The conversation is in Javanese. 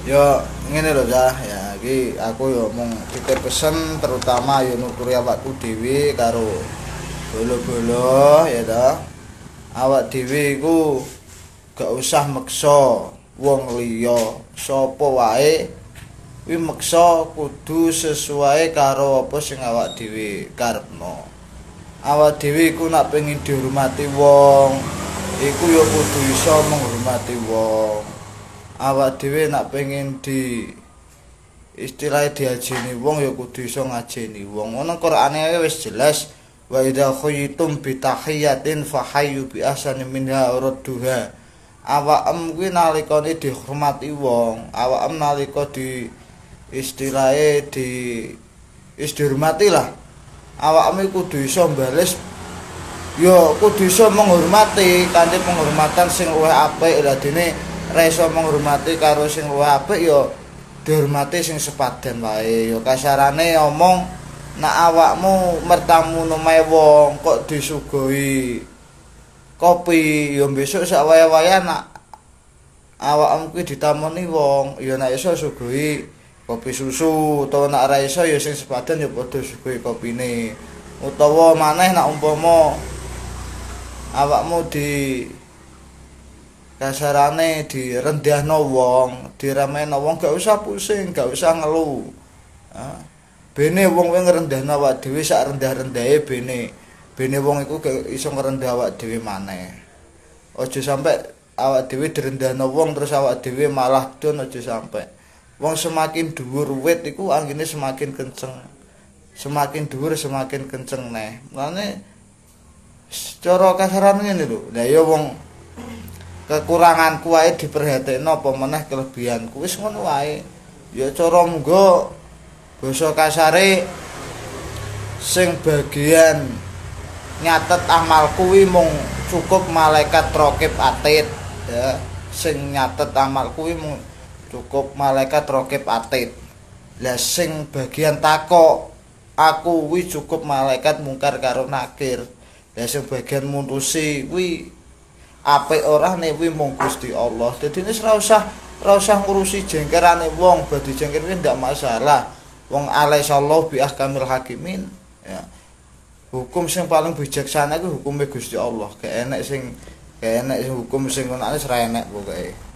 Yo ngene lho, Cah, ya iki aku yo mung titip pesen, terutama yo nuturi awakku dhewe karo bolo-bolo ya toh. Awak dhewe iku gak usah meksa wong liya, sapa wae kuwi meksa kudu sesuai karo apa sing awak dhewe karepno. Awak dhewe iku nak pengin dihormati wong, iku yo kudu iso menghormati wong. Awak dhewe nak pengin di istilahnya diajeni wong, ya kudu iso ngajeni wong. Ngono Qur'ane wis jelas, wa idza khuyyitum bi tahiyatin fahayyu bi ahsani minha aw rudduha. Awakem kuwi nalikane dihormati wong, awakem nalika di istilahe di wis dihormati lah. Awakmu kudu iso bales, ya kudu iso menghormati kanthi penghormatan sing luwih apik. Lah dene ra iso menghormati karo sing luwih apik, ya dihormati sing sepadan wae. Ya kasarane omong, nak awakmu mertamu omahe wong kok disuguhi kopi, ya besok sak waya-waya nak awakmu kuwi ditamoni wong, ya nek iso suguhi kopi susu, utawa nak ora iso ya sing sepadan ya padha suguhi kopine. Utawa maneh nak umpama awakmu di kasarane direndahno wong, diremehno wong, gak usah pusing, gak usah ngeluh. Bene wong kuwi ngrendahno awak dhewe sak rendah-rendahe, bene bene wong iku gak iso ngrendah awak dhewe maneh. Aja sampe awak dhewe direndahno wong terus awak dhewe malah down, aja sampe. Wong semakin dhuwur wit iku angine semakin kenceng. Semakin dhuwur semakin kenceng neh. Mulane secara kasaran ngene lho. Lah ya wong kekuranganku wae diperhatekno, apa meneh kelebihanku, wis ngono wae. Ya cara munggo basa kasare, sing bagian nyatet amalku kuwi mung cukup malaikat Rokib Atid ya. Sing nyatet amalku kuwi mung cukup malaikat Rokib Atid. Lah sing bagian takok aku kuwi cukup malaikat Mungkar karo Nakir. Lah sing bagian mutusi kuwi apik orane kuwi mung Gusti Allah. Dadi wis ora usah ngurusi jengkerane wong, badhe jengker kuwi ndak masalah. Wong alaihissallahu bi ahkamil hakimin ya. Hukum sing paling bijaksana iku hukume Gusti Allah. Gak enek sing hukum sing ngono wis ora enek pokoke.